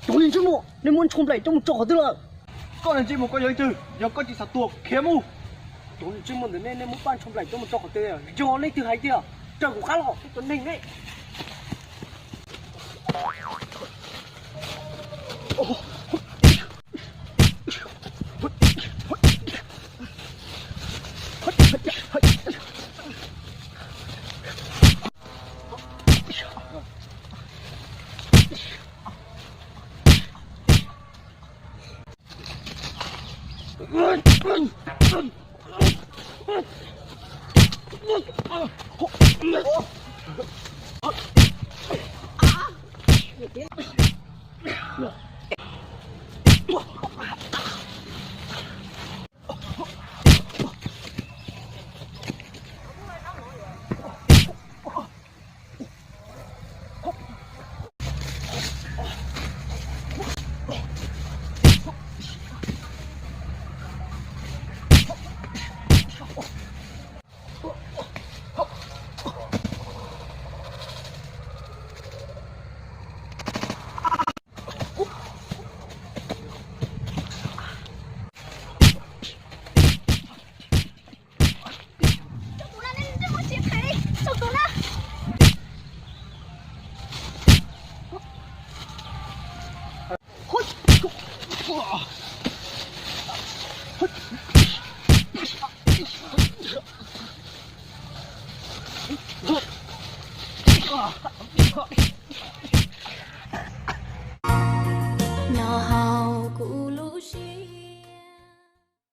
Cov niag ntsej muag, nej muab tsho nplaim coj mus tso qhov twg lawm? Koj niag ntsej muag koj yog leej twg? Yog koj tsis xav tuag khiav mus. Cov niag ntsej muag ntawm nej, nej muab paj tsho nplaim coj mus tso qhov twg? Yog leej twg hais tias raws kuv qab los, cov neeg nej.